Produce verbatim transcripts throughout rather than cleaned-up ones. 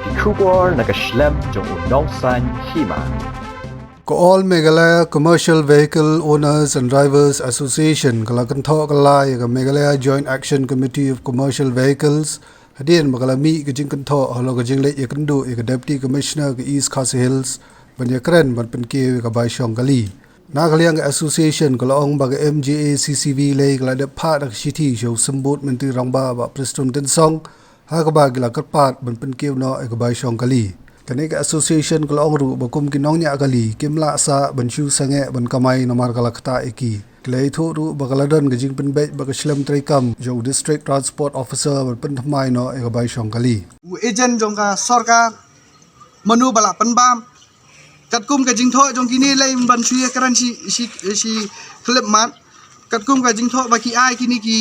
Ki khubor na ka shlem jong u nongsan hima. Ka All Meghalaya Commercial Vehicle Owners and Drivers Association ka la kynthoh ka la ïa ka Meghalaya Joint Action Committee of Commercial Vehicles hadien ba ka la mih ka jingkynthoh halor ka jingleit ïakynduh ïa ka Deputy Commissioner ka East Khasi Hills ban ïakren ban pynkiew ïa ka bai shong kali. Na ka liang ka association ka la ong ba ka M J A C C V lei ka la dep phah da ka shithi sha u Symbud Myntri Rangbah Bah Prestone Tynsong ha kaba ki la kyrpad ban pynkiew noh ïa ka bai shong kali. Kane ka association ka la ong ruh ba kum ki nongñiah kali kim lah sah ban shu sangeh ban kamai namar ka la ktah ïa ki. Ki la ïathuh ruh ba ka la don ka jingpynbeit bad ka shlem treikam jong u District Transport Officer ban pynthymmai noh ïa ka bai shong kali. U agent jong ka sorkar mano ba la pynbam. Katkum ka jingthoh jong kine lei ban shu ïakren shi shi shi khyllipmat. Katkum ka jingthoh ba ki ai kine ki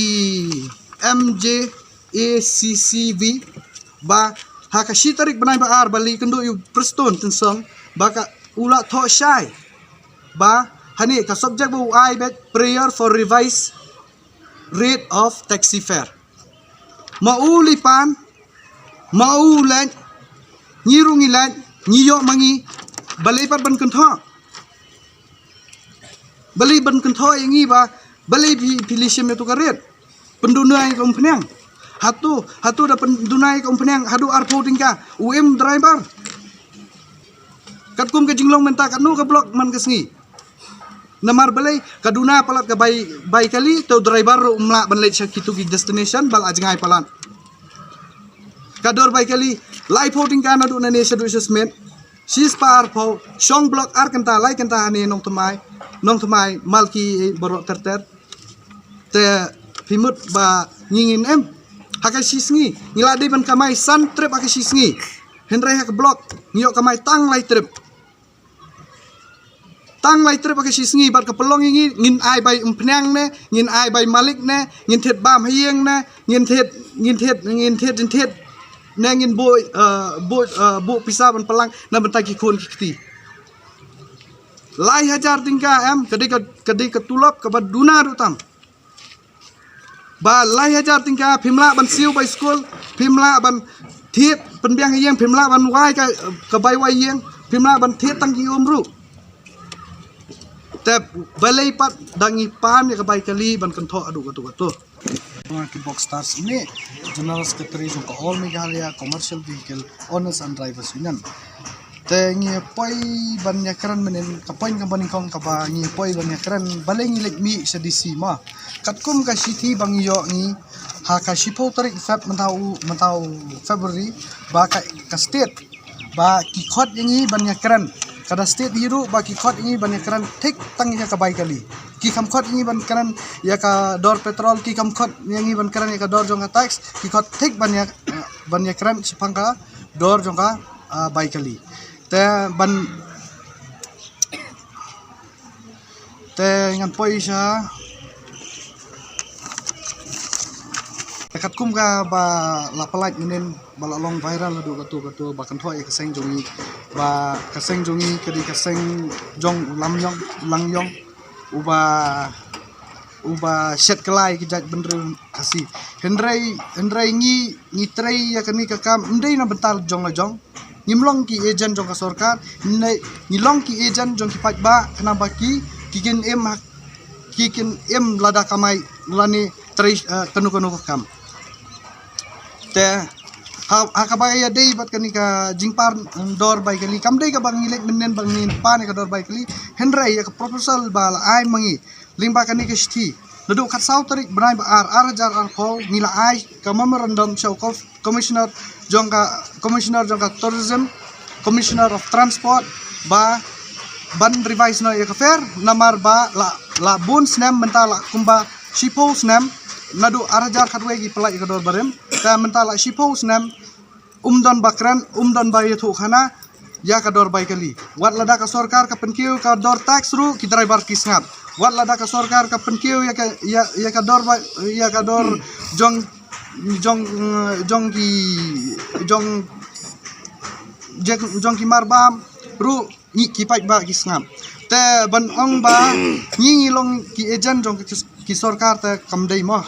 M J A C C V ba ha ka shi tarik bnai ba ar ba la ïakynduh ïa u Prestone Tynsong ba ka u la thoh shai ba hane ka subject ba u ai beit prayer for revised rate of taxi fare. Ma u lei pan, ma u leit, ngi ruh ngi leit, ngi ïoh ma ngi, balei pat ban kynthoh. Balei ban kynthoh ïa ngi ba, balei phi, phi leit shim ïa tu ka rate. Pynduna ïa ka umphniang. Hato, hato da pynduna ïa ka umphniang, haduh arphew tyngka, u im driver. Katkum ka jinglong mynta katno ka block man ka sngi. Namar balei ka duna palat ka bai, bai kali, te u driver ruh um lah ban leit sha kitu ki destination, ba la jngai palat. Ka dor bai kali, laiphew tyngka naduh nane shaduh sha Smit, shispah arphew, shong block ar kynta, lai kynta hane nongthymmai, nongthymmai, malki, eh, baroh ter ter. Te phi mut ba ngi ngin em. Ha ka shi sngi, ngi la dei ban kamai san trip ha ka shi sngi. Hynrei ha ka block, ngi ïoh kamai tang lai trip. Tang lai trip ha ka shi sngi bad ka pynlong ïa ngi ngin ai bai umphniang ne, ngin ai bai malik ne, ngin thied bam ha ïing ne, ngin thied, ngin thied, ngin thied, ngin thied ne ngin buh, eh, buh, eh, buh pisa ban pynlang na bynta ki khun ki kti. Lai hajar tyngka em, ka dei ka, ka dei ka tulop kaba duna ruh tam. Ba lai hajar tyngka phim lah ban siew bai skul, phim lah ban thied pynbiang ïing, phim lah ban wai ka, ka bai wai ïing, phim lah ban thied tang ki um ruh. Te balei pat da ngi pan ïa ka bai kali ban kynthoh haduh kato kato. Ki Box Stars ne General Secretary jong ka All Meghalaya Commercial Vehicle Owners and Drivers Union. Te ngi poi ban ïakren mynnin ka point kaba nyngkong kaba ngi poi ban ïakren balei ngi leit mih sha D C ma. Katkum ka shithi ba ngi ïoh ngi ha ka shiphew tarik Feb mynta u, mynta u February ba ka, ka state ba ki khot ïa ngi ban ïakren. Ka da state hi ruh ba ki khot ïa ngi ban ïakren thik tang ïa ka bai kali. Ki kham khot ïa ngi ban kren ïa ka dor petrol, ki kham khot ïa ngi ban kren ïa ka dor jong ka tax, ki khot thik ban ïa, ban ïakren shaphang ka dor jong ka, ah, bai kali. Te ban, te ngan poi sha. Te katkum kaba la pyllait mynnin ba la long viral haduh kato kato ba kynthoh ïa ka seng jong ngi ba ka seng jong ngi ka dei ka seng jong u Lamïong, Langiong uba, uba shet kylla ïa ki jaitbynriew Khasi. Hynrei, hynrei ngi, ngi trei ïa kane ka kam ym dei na bynta jong la jong. Ngim long ki agent jong ka sorkar, ne ngi long ki agent jong ki paidbah, khnang ba ki, ki kin im ha, ki kin im lada kamai lane trei, eh, kano kano ka kam. Te ha, ha kaba ïadei bad kane ka jingpan, mm, dor bai kali, kam dei kaba ngi leit mynnin ba ngin pan ïa ka dor bai kali, hynrei ïa ka proposal ba la ai ma ngi lyngba kane ka shithi naduh khatsaw tarik bnai ba ar, ar hajar arphew, ngi la ai ka memorandum sha u Commissioner jong ka, Commissioner jong ka Tourism, Commissioner of Transport, ba ban revise noh ïa ka fare, namar ba la, la bun snem mynta la kumba shiphew snem, naduh ar hajar khatwei ki pyllait ïa ka dor barim, te mynta la shiphew snem, um don ba kren, um don ba ïathuh khana ïa ka dor bai kali. Wat lada ka sorkar ka pynkiew ka dor tax ruh ki driver ki sngap. Wat lada ka sorkar ka pynkiew ïa ka, ïa, ïa ka dor bai, ïa ka dor jong, jong, jong ki, jong, jong, jong ki marbam ruh ngi ki paidbah ki sngap. Te ban ong ba ngi ngi long ki agent jong ki, ki sorkar te kam dei mo.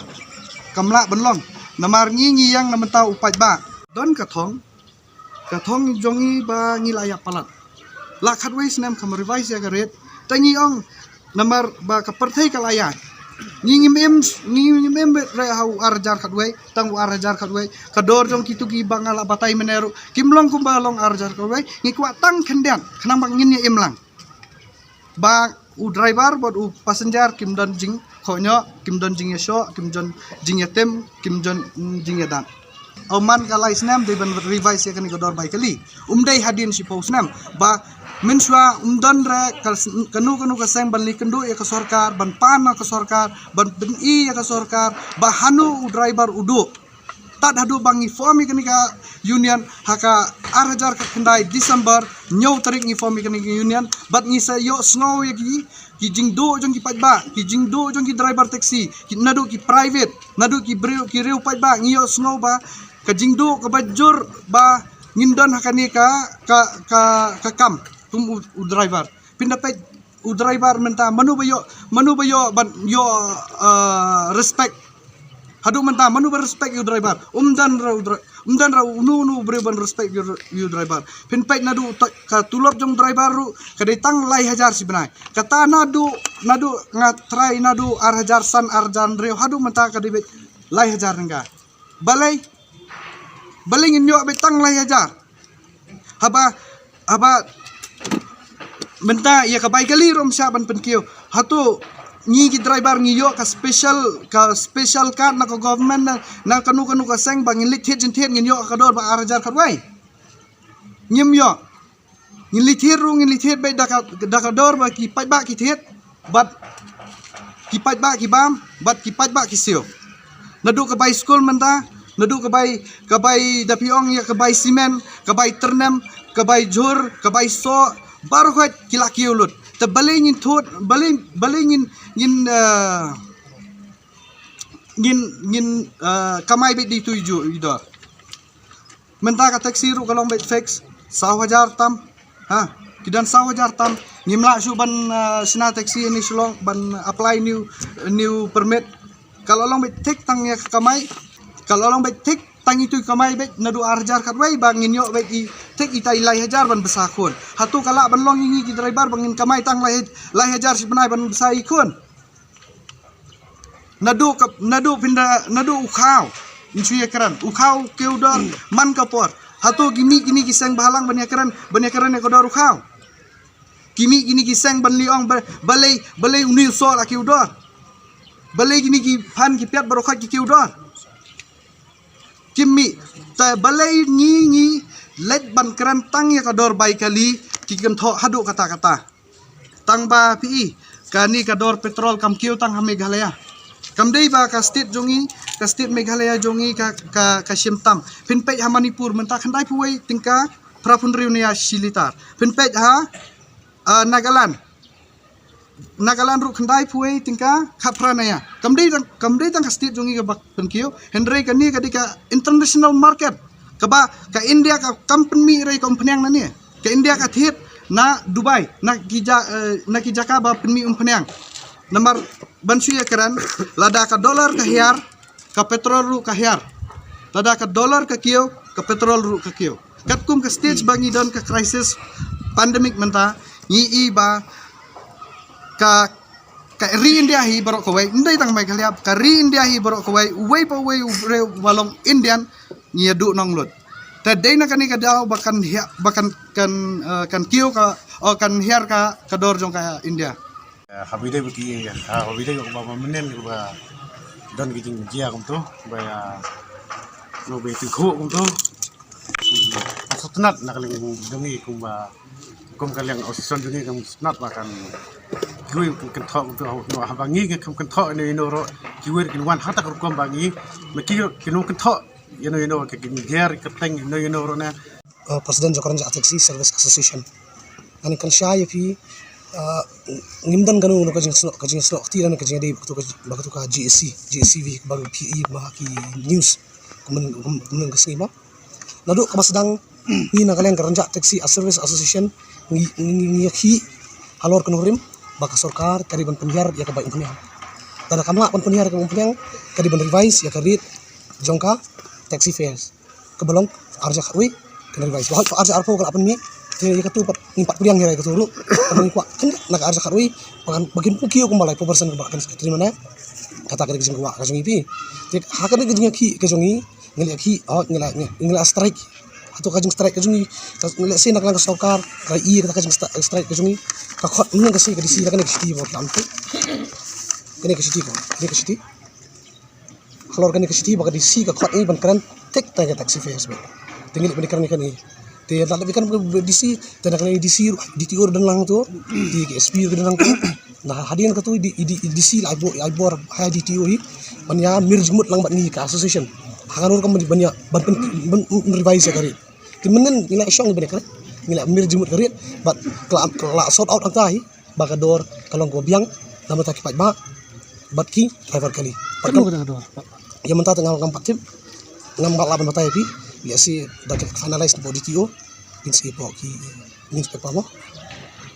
Kam lah ban long. Namar ngi ngi ïeng na bynta u paidbah. Don ka thong Ka thong jong ngi ba ngi la ïa palat. La khatwei snem kam revise ïa ka rate. Te ngi ong namar ba ka pyrthei ka la ïa. Ngi ngim im, ngi ngim im re ha u ar hajar khatwei, tang u ar hajar khatwei. Ka dor jong kitu ki ba nga la batai mynne ruh kim long kumba long ar hajar khatwei. Ngi kwah tang khyndiat khnang ba ngin ïa im lang. Ba u driver bad u passenger kim don jingkhohñioh, kim don jingïashoh, kim don jingïatem, kim don, mm, jingïadat. Ym man ka lai snem dei ban revise ïa kane ka dor bai kali. Um dei hadien shiphew snem. Ba mynshuwa um don re ka s-, kano kano ka seng ban leit kynduh ïa ka sorkar, ban pan ïa ka sorkar, ban pyni ïa ka sorkar ba hano u driver u duh. Tad haduh ba ngi form ïa kane ka union ha ka ar hajar khatkhyndai December, hynñiew tarik ngi form ïa kane ka union, bad ngi sa ïohsngew ïa ki, ki jingduh jong ki paidbah, ki jingduh jong ki driver taxi, ki naduh ki private, naduh ki briew, ki riew paidbah, ngi ïohsngew ba ka jingduh kaba jur ba ngin don ha kane ka, ka, ka, ka kam kum u, u driver. Pynda peit u driver mynta, mano ba ïoh, mano ba ïoh ban ïoh, eh, respect. Haduh mynta mano ba respect ïa u driver? Um don re u dri-, um don re uno uno u briew ban respect ïa u, ïa u driver. Phin peit naduh ta-, ka tulop jong u driver ruh ka dei tang lai hajar shi bnai. Kata naduh, naduh nga try naduh ar hajar san, ar hajar hynriew, haduh mynta ka dei beit lai hajar tyngka. Balei? Balei ngin ïoh beit tang lai hajar? Haba, haba mynta ïa ka bai kali ruh ym shah ban pynkiew. Hato ngi ki driver ngi ïoh ka special, ka special card na ka government, na, na kano kano ka seng ba ngin leit thied jingthied ngin ïoh ka dor ba ar hajar khatwei? Ngim ïoh. Ngin leit thied ruh ngin leit thied beit da ka, da ka dor ba ki paidbah ki thied, bad ki paidbah ki bam, bad ki paidbah ki siew. Naduh ka bai skul mynta, naduh ka bai, ka bai, da phi ong ïa ka bai cement, ka bai tyrnem, ka bai jhur, ka bai soh, baroh khoit ki la kiew lut. Te balei ngin thut, balei, balei ngin, ngin, eh, ngin, ngin, eh, kamai beit da itu i ju-, i dor. Mynta ka taxi ruh ka long beit fix saw hajar tam. Ha, ki don saw hajar tam. Ngim lah shuh ban, eh, shna taxi ïa ni Shillong ban apply new, new permit. Ka la long beit thik tang ïa ka kamai. Ka la long beit thik tang itu i kamai beit naduh ar hajar khatwei ba ngin ïoh beit i thik ita i lai hajar ban bsa khun. Hato ka lah ban long ïa ngi ki driver ba ngin kamai tang lai, lai hajar shi bnai ban bsa i khun? Naduh ka, naduh pynda, naduh u khaw. Ngi shu ïakren. U khaw kiew dor man ka por. Hato ki mih kine ki seng bhalang ban ïakren, ban ïakren ïa ka dor u khaw? Ki mih kine ki seng ban leh ong ba, balei, balei une u soh la kiew dor? Balei kine ki phan ki piat baroh khoit ki kiew dor? Ki mih, te balei ngi, ngi leit ban kren tang ïa ka dor bai kali, ki kynthoh haduh katta katta. Tang ba phi i, kane ka dor petrol kam kiew tang ha Meghalaya. Kam dei ba ka state jong ngi, ka state Meghalaya jong ngi ka, ka, ka shim tam. Phin peit ha Manipur mynta khyndai phew wei tyngka phra phew hynriew ne ïa shi litar. Phin peit ha, ah, Nagaland. Nagaland ruh khyndai phew wei tyngka khatphra ne ïa. Kam dei tang, kam dei tang ka state jong ngi kaba pynkiew. Hynrei kane ka dei ka international market. Kaba ka India ka kam pynmih re ka umphniang na ne. Ka India ka thied na Dubai, na ki ja-, eh, na ki jaka ba pynmih umphniang. Namar ban shu ïakren, lada ka dollar ka hiar, ka petrol ruh ka hiar. Lada ka dollar ka kiew, ka petrol ruh ka kiew. Katkum ka stage ba ngi don ka crisis pandemic mynta, ngi i ba ka, ka ri India hi baroh kawei, ym dei tang Meghalaya, ka ri India hi baroh kawei, uwei pa uwei u briew ba long Indian, ngi ïa duh nong lut. Te dei na kane ka daw ba kan hiar, ba kan, kan, eh, kan kiew ka, oh, kan hiar ka, ka dor jong ka India. Eh, haba ïadei bad ki, eh, haba ïadei bad kaba mynnin kaba don ki jingjia kumto, ba ïa, no, ba ïa tyngkhuh kumto. Hmm, sngewtynnat na ka liang jong ngi kumba, kum ka liang opposition jong ngi kan sngewtynnat ba kan, kiwei kan kynthoh kumto, no, haba ngi kan kynthoh ïano ïano ruh, kiwei kan wan ha kata ka rukom ba ngi, ma ki, ki nang kynthoh ïano ïano, ki, ki ger kyrteng ïano ïano ruh ne. Uh, President jong ka Rynjah Taxi Service Association. Ngan kynshai ïa phi, uh, ngim don kano kano ka jingsnoh, ka jingsnoh kti lane ka jingïadei bad kato ka, bad kato ka G S C, G S C V, ba phi i ba ha ki news. Kumne, kum-, kumne ka sngi ba. Naduh kaba sdang ngi na ka liang ka Rynjah Taxi Service Association ngi, ngi, ngi, ngi ïakhih halor ka nongrim ba ka sorkar ka dei ban pynhiar ïa ka bai umphniang. Lada kam lah ban pynhiar ïa ka bai umphniang, ka dei ban revise ïa ka rate jong ka taxi fares. Kaba long ar hajar khatwei, Kan revise. Ba hoi arja arphew ka la pynmih. Te ïa katu pat ngim pat pdiang ïa katu ruh. Kan ngi kwah kan na ka arja khatwei. Ba kan ba kin pynkhih kumba lai percent kumba kan secretary mane. Kata ka dei ka jingkwah ka jong ngi phi. Te ha ka dei ka jingkhih ka jong ngi. Ngi la khih, oh, ngi la ngi la strike. Hato ka jing strike ka jong ngi. Ngi la sien na ka sorkar ka i kata ka jing strike ka jong ngi. Ka khot mynta ka si ka D C la kane ka city ba kam tu. Kane ka city ko. Kane ka city. Halor kane ka city ba ka D C ka khot i ban kren tik ta ka taxi fares ba. Te ngi leh ban kren kane. Te leh ban kren ba D C te na kane D C D T O don lang tu. Te ka S P don lang tu. Na hadien katu i D C la bor ai bor ha D T O hi. Ban ïa mir jingmut lang bad ngi ka association. Ha ka nur kam ban ïa ban revise ka rit. Te mynnin ngi la shong ban kren. Ngi la mir jingmut ka rit. Bad ka la sort out hangta hi. Ba ka dor ka long kaba biang na bynta ki paidbah bad ki driver kali. Bad kam ka dor. Ïa mynta te ngam ngam pat tip ngam pat lah ban batai phi. Ïa si da ka finalize na D T O. Phin si po ki newspaper mo.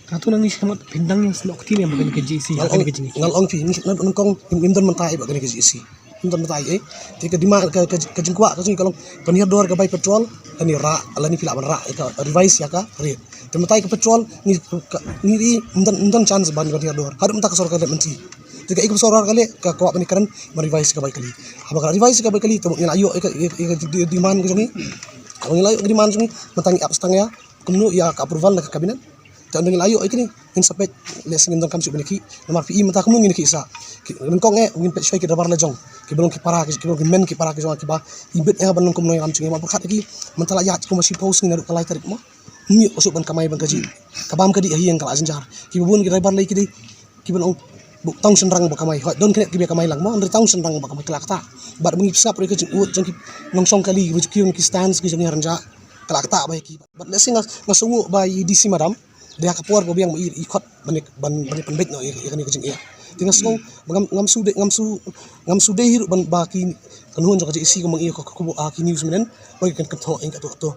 Ka tu nang ni shamat pindang yang selok ti ne ba kani ka G C. Ngal ong phi ni nang ong kong ngim don mynta ba kani ka G C. Ym don mynta ei. Te ka demand ka ka jingkwah ka jong ngi ka long pynhiar dor ka bai petrol lane rah lane phi lah ban rah ka revise ïa ka rate. Te mynta ka petrol ngi ngi ri ym don ym don chance ban ban hiar dor. Haduh mynta ka sorkar leh mynta. Te ka ei ka sorkar ka leh ka kwah ban kren ban revise ka bai kali. Haba ka revise ka bai kali te ngi la ïoh ïa ka demand ka jong ngi. Haba ngi la ïoh ka demand jong ngi mynta ngi ap stang ïa kumno ïa ka approval na ka cabinet. Te ynda ngi la ïoh ïa kine ngin sa peit lehse ngin donkam shuh ban ïa khih. Namar phi i mynta kumno ngin ïa khih sa. Nyngkong eh ngin peit shuwa ki driver la jong kiba long ki para kiba long ki men ki para ki jong kiba i bit ïa ban long kumno ïa ram jong ngi ma pyrkhat ïa ki mynta la ïaid kumba shiphew sngi naduh ka lai tarik mo. Ym ïoh shuh ban kamai ban kajih. Ka bam ka dih ha ïing ka la jynjar. Kiba bun ki driver la ki dei kiba long buk tang shynrang ba kamai. Hoi don kane kiba kamai lang mo hynrei tang shynrang ba kamai ka la kata. Bad ba ngi sngap ruh ka jingud jong ki nongshong kali kiba jong ki stands ki jong ngi ha rynjah ka la kata ba ïa ki. Bad lehse nga sngew ba i D C madam dei ha ka por ba biang ba i khot ban ban ban pynbeit noh ïa kane ka jingeh. Te nga sngew ba ngam ngam su dei ngam su ngam su dei hi ruh ban ba ki kynhun jong ka J A C ka mang ïa ka khubor ha ki news mynnin ba ki kan kynthoh ïa ka to to.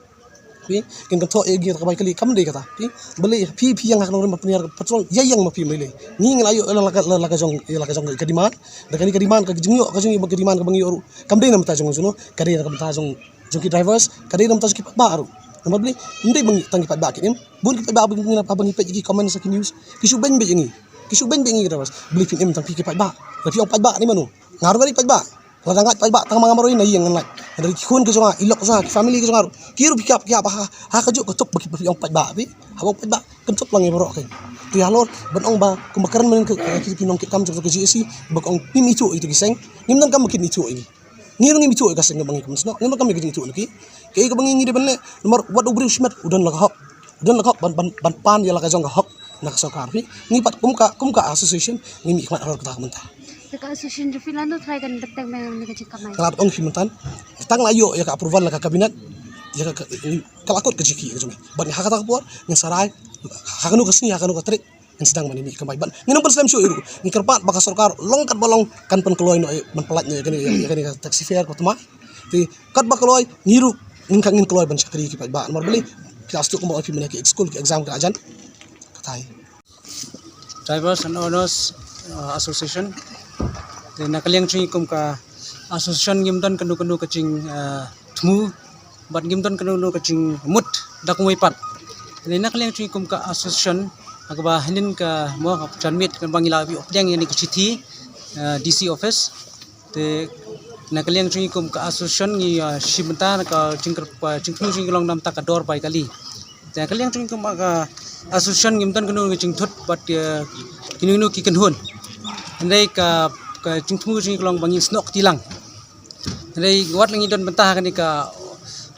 Phi kan kynthoh ïa ka bai kali kam dei kata. Phi balei phi phi ïeng ha ka nongrim ban pynhiar petrol ïa ïeng ma phi balei. Ngi ngi la ïoh la ka la ka jong la ka jong ka demand da kane ka demand ka jingïoh ka jong ka demand ka bang ïoh ruh kam dei na mynta jong jong ka dei na mynta jong jong ki drivers ka dei na mynta jong ki paidbah ruh. Namar balei ym dei ba ngi tang ki paidbah ki im bun ki paidbah ba ngi na ba ngi peit ki comment sa ki news ki shu beiñ beiñ ngi ki shu beiñ beiñ ngi ki drivers balei phin im tang phi ki paidbah. Lada phi ong paidbah ni mano nga ruh nga dei paidbah. Lada nga paidbah tang ma nga marwei na ïeng ngan lait. Lada ki khun ki jong nga i lok jong nga ki family ki jong nga ruh ki ruh phi kiap kiap ha ha ka juk ka tup ba ki phi ong paidbah phi ha ong paidbah kan tup lang ïa baroh ki. Te halor ban ong ba kumba kren men ki ki nong ki kam jong ka G A C ba ong phi mi tu itu ki seng ngim nang kam ki mi tu ini. Ngi ruh ngim ithuh ïa ka seng kaba ngi kum snoh, ngim kam ïa ka jingithuh na ki. Kaei kaba ngi ngi dei ban leh, namar wat u briew shimet u don la ka hok. U don la ka hok ban ban ban pan ïa la ka jong ka hok na ka sorkar phi. Ngi pat kum ka kum ka association ngi mih khmat halor kata ka bynta. Te ka association jong phi lano trai kan bteng beng na ka jingkamai. Ka la ong phi mynta. Tang la ïoh ïa ka approval na ka cabinet ïa ka ka la kut ka jingki ka jong ngi. Bad ngi ha kata ka por ngin sa rai ha kano ka sngi ha kano ka tarik. Ngin sdang ban ïa mih kamai bad ngin ym pynslem shuh ïa ruh. Ngi kyrpad ba ka sorkar long katba long kan pynkloi noh ban pynlait noh ïa kane ïa kane ka taxi fare ka tma. Te katba kloi ngi ruh ngin ka ngin kloi ban shakri ki paidbah namar balei ki la sduk kumba oi phi mynne ki school ki exam ki la jan. Katai. Drivers and Owners, uh, Association. Te na ka liang jong ngi kum ka association ngim don kano kano ka jing, uh, thmu bad ngim don kano kano ka jingmut da kumwei pat. Te na ka liang jong ngi kum ka association ha kaba hynnin ka mo ka janmiet kaba ngi la ïoh pdiang ïa kane ka shithi, eh, D C office. Te na ka liang jong ngi kum ka association ngi, eh, shim bynta na ka jingkyrpad jingthmu jong ngi ka long na bynta ka dor bai kali. Te na ka liang jong ngi kum ka association ngim don kano kano ka jingthut bad, eh, kino kino ki kynhun. Hynrei ka ka jingthmu jong ngi ka long ba ngin snoh kti lang. Hynrei wat la ngi don bynta ha kane ka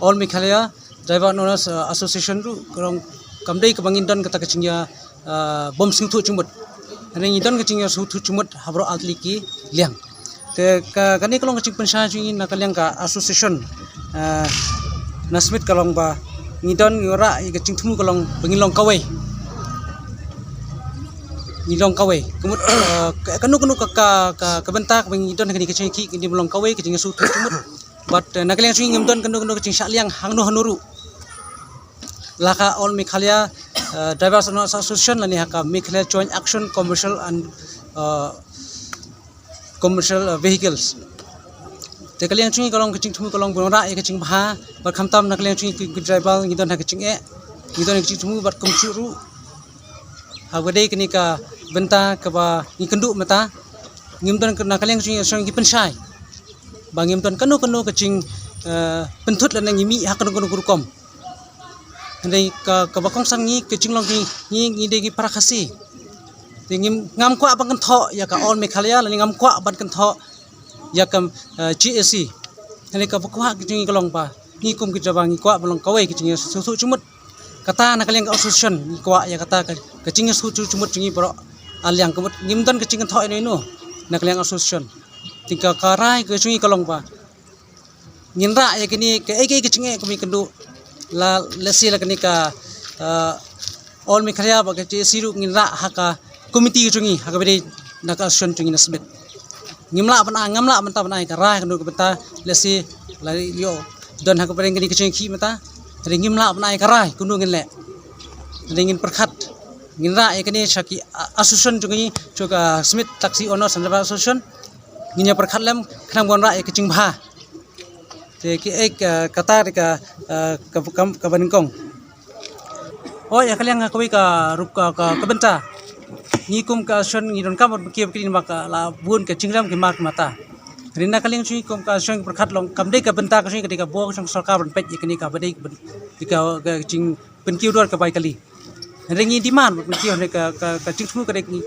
All Meghalaya Driver Owners, uh, Association ruh ka long kam dei kaba ngin don kata ka jingïa, uh, bym sngewthuh jingmut. Hynrei ngi don ka jingïa sngewthuh jingmut ha baroh ar tylli ki liang. Te ka kane ka long ka jingpynshai jong ngi na ka liang ka association, uh, na Smit ka long ba ngi don ngi rah ïa ka jingthmu ka long ba ngin long kawei. Ngi long kawei. Ka mut, eh, ka, kano kano ka, ka, ka, ka bynta kaba ngi don ha kane ka jingïakhih ngi long kawei ka jingïasuk ka jingmut. Bad, eh, na ka liang jong ngi ngim don kano kano ka jingshah liang hangno hangno ruh. La ka All Meghalaya, eh, Drivers Owners Association lane ha ka Meghalaya Joint Action Commercial and, eh, Commercial, eh, Vehicles. Te ka liang jong ngi ka long ka jingthmu ka long ban rah ïa ka jingbha, bad khamtam na ka liang jong ngi ki, ki tribal ngi don ha ka jingeh, ngi don ha ka jingthmu bad kumjuh ruh. Ha ka dei kane ka bynta kaba ngi kynduh mynta, ngim don na ka liang jong ngi ki pynshai ba ngim don kano kano ka jing, eh, pynthut lane ngi mih ha kano kano ka rukom. Hynrei ka, kaba kongsan ngi ka jinglong ngi, ngi, ngi dei ngi para Khasi. Te ngim, ngam kwah ban kynthoh ïa ka All Meghalaya lane ngam kwah ban kynthoh ïa ka, eh, G A C. Hynrei kaba kwah ka jong ngi ka long ba ngi kum ki tribal ngi kwah ban long kawei ka jingïasngewthuh jingmut. Kata na ka liang ka association ngi kwah ïa kata ka, ka jingïasngewthuh jingmut jong ngi baroh. Ar liang ka mut ngim don ka jingkynthoh ïano ïano na ka liang association. Te ka, ka rai ka jong ngi ka long ba ngin rah ïa kane kaei kaei ka jingeh kaba ngi kynduh, la, lehse la kane ka, eh, All Meghalaya bad ka G A C ruh ngin rah ha ka komiti jong ngi ha kaba dei na ka association jong ngi na Smit. Ngim lah ban ai, ngam lah mynta ban ai ka rai kano ka bynta, lehse la ïoh don ha kaba dei kane ka jingkhih mynta. Hynrei ngim lah ban ai ka rai kano ngin leh. Hynrei ngin pyrkhat, ngin rah ïa kane sha ki, a, association jong ngi, jong ka Smit Taxi Owners and Driver Association. Ngin ïa pyrkhat lem khnang ban rah ïa ka jingbha. Te kiei, eh, kata ka, eh, ka, ka, kaba nyngkong. Hooid, ïa ka liang kawei ka rup ka, ka, ka bynta, ngi kum ka association ngi donkam ban pynkiew ba ki dei ba ka la bun ka jingrem ki mar ki mata. Hynrei na ka liang jong ngi kum ka association ngi pyrkhat long kam dei ka bynta ka jong ngi, ka dei ka bor ka jong ka sorkar ban peit ïa kane kaba dei ka, ka jingpynkiew dor ka bai kali. Hynrei ngi demand ban pynkiew, hynrei ka, ka, ka jingthmu ka dei ngi,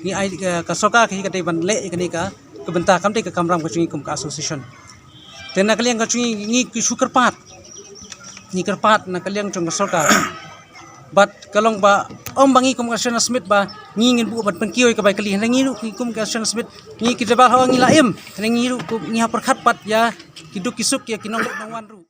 ngi ai, ka, ka sorkar ka hi ka dei ban leh ïa kane ka, ka bynta, kam dei ka kamram ka jong ngi kum ka association. Te na ka liang ka jong ngi, ngi ki shu kyrpad, ngi kyrpad na ka liang jong ka sorkar. Bad ka long ba ym ba ngi kum ka association Smit ba ngi ngin buh ban pynkiew ïa ka bai kali. Hynrei ngi ruh ngi kum ka association Smit, ngi ki tribal haoid ngi la im. Hynrei ngi ruh kum ngi hap pyrkhat pat ïa ki duk ki suk ïa ki nongleit nongwan ruh.